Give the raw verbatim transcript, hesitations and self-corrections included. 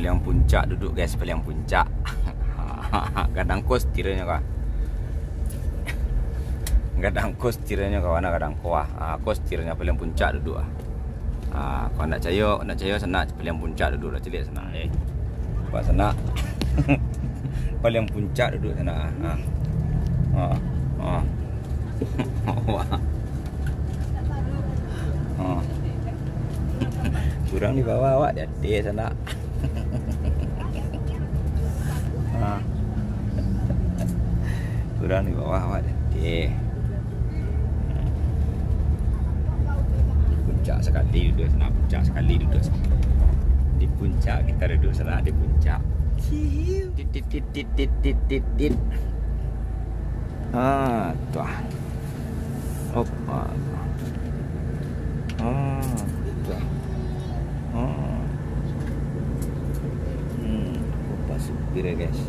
Paliang puncak duduak, guys, paliang puncak. Gadang ko setiranyo ka. Gadang ko setiranyo ka, mana gadang ko ah. Ah, ko setiranyo paliang puncak duduak ah. Ah, kalau ndak cayo, ndak cayo sanak paliang puncak duduak lah, caliak sanak, eh. Nampak sanak? Paliang puncak duduak sanak ah. Ah. Ah. Ah. Wah. Ah. Kurang di bawah awak, di ateh sanak. Ah. Kurang di bawah awak, di ateh. Di puncak sakali duduak sanak, puncak sakali duduak sanak. Di puncak kita duduak sanak, di puncak. Tit, tit, tit, tit, tit, tit, tit. Ah, tuah. Hop. Ah, tuah. Ah. Hmm, kopas supir ya, guys.